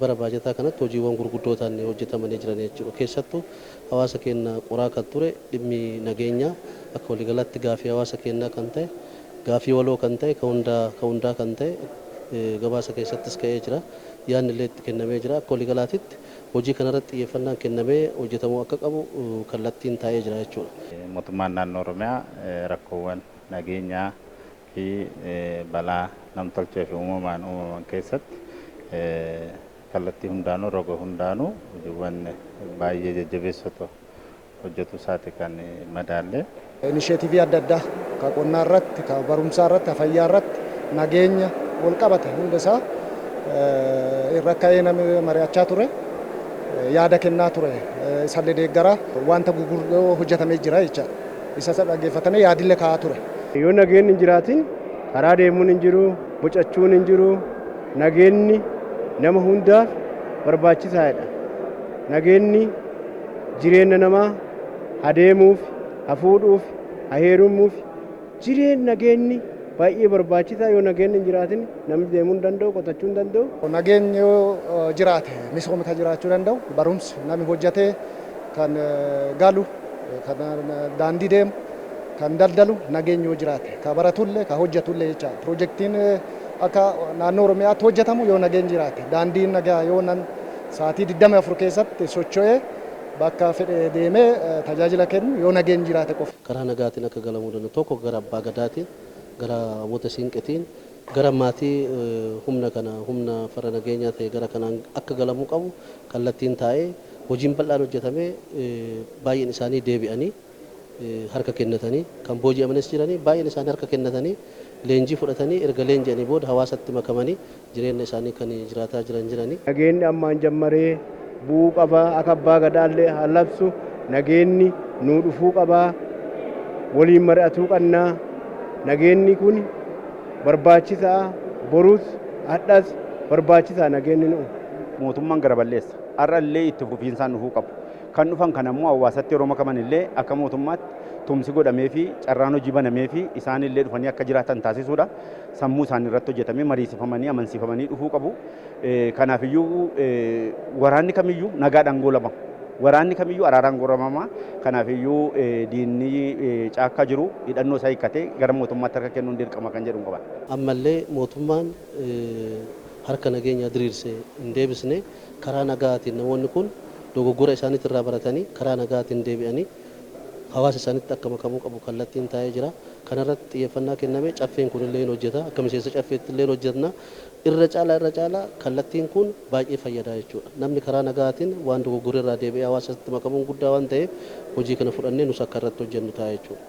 Bara baajataa kanatti hojiiwwan gurguddoo ta'an hojjetamanii jiran jechuudha. Keessattuu hawaasa keenya qoraa kan ture dhimmi nageenyaa akka waliigalaatti gaafii hawaasa keenyaa kan ta'e, gaafii waloo kan ta'e, kan hundaa kan ta'e gabaasa keessattis ka'ee jira. Yaadni illee itti kennamee jira. Akka waliigalaatitti hojii kanarratti xiyyeeffannaan kennamee hojjetamuu akka qabu kallattiin taa'ee jira jechuudha. Mootummaan naannoo Oromiyaa rakkoowwan nageenyaa fi balaa namtolchee fi uumamaan uumaman keessatti kallattii hundaanuu, roga hundaanuu hojiiwwan baay'ee jajjabeessoo hojjetu isaati kan madaalle. Inisheetivii adda addaa ka qonnaa irratti, ka barumsaa irratti, ka fayyaa irratti nageenya wal qabate hunda isaa irra ka'ee namni mari'achaa ture, yaada kennaa ture, isallee deeggaraa wanta gurguddoo hojjetamee jira jechaadha. Isa dhaggeeffatanii yaadillee kaa'aa ture. Yoo nageenyi hin jiraatin karaa deemuun hin jiru, bocachuun hin jiru, nageenyi nama hundaaf barbaachisaadha. Nageenyi jireenya namaa adeemuuf, hafuudhuuf, haheerumuuf jireenya nageenyi baay'ee barbaachisaa. Yoo nageenyi hin jiraatin namni deemuu hin danda'u, qotachuu hin danda'u. Nageenyi yoo jiraate misoomni kan jiraachuu danda'u, barumsi namni hojjetee kan galu, kan daandii deemu, kan daldalu nageenyi yoo jiraate, kan baratullee kan hojjetullee jechaadha. Piroojeektiin akka naannoo Oromiyaatti hojjetamu yoo nageenyi jiraate, daandiin nagaa yoo nan sa'aatii 24 keessatti socho'ee bakka fedhe deemee tajaajila kennu yoo nageenyi jiraate qofa. Karaa nagaatiin akka galamuu danda'u tokko gara abbaa gadaatiin, gara abboota siinqeetiin, gara maatii humna kana humna farra nageenyaa ta'e gara kanaan akka galamuu qabu kallattiin taa'ee hojiin bal'aan hojjetamee baay'een isaanii deebi'anii harka kennatanii, kan booji'amanis jiranii baay'een isaanii harka kennatanii leenjii fudhatanii erga leenji'anii booda hawaasatti makamanii jireenya isaanii kan jiraataa jiran jiranii. Nageenyi ammaan jammaree bu'uu qabaa, akka abbaa gadaallee haa labsu, nageenyi nuu dhufuu qabaa, waliin mari'atuu qabnaa, nageenyi kun barbaachisaa, borus hadhas barbaachisaa nageenyi nu. Mootummaan gara balleessa. Har'a illee itti fufiinsaan dhufuu qabu. Kan dhufan kan ammoo hawaasatti yeroo makaman illee akka mootummaatti tumsi godhamee fi carraan hojii banamee fi isaan illee dhufanii akka jiraatan taasisuudha. Sammuu isaanii irratti hojjetamee mariisifamanii amansiifamanii dhufuu qabu. Kanaafiyyuu waraanni kamiyyuu nagaadhaan goolama. Waraanni kamiyyuu araaraan goolamama. Kanaafiyyuu diinni caakkaa jiru hidhannoo isaa hiikkatee gara mootummaatti harka kennuun dirqama kan jedhu qaba. Ammallee mootummaan harka nageenyaa diriirsee hin deebisne, karaa nagaatiin namoonni kun dogoggora isaaniitti irraa baratanii karaa nagaatiin deebi'anii hawaasa isaaniitti akka makamuu qabu kallattiin taa'ee jira. Kanarratti xiyyeeffannaa kenname caffeen kun illee hojjeta. Akka miseensa caffeetti illee hojjetna. Irra caalaa kallattiin kun baay'ee fayyadaa jechuudha. Namni karaa nagaatiin waan dogoggora irraa deebi'ee hawaasatti makamuun guddaa waan ta'eef hojii kana fudhannee nus akka irratti hojjennu ta'a jechuudha.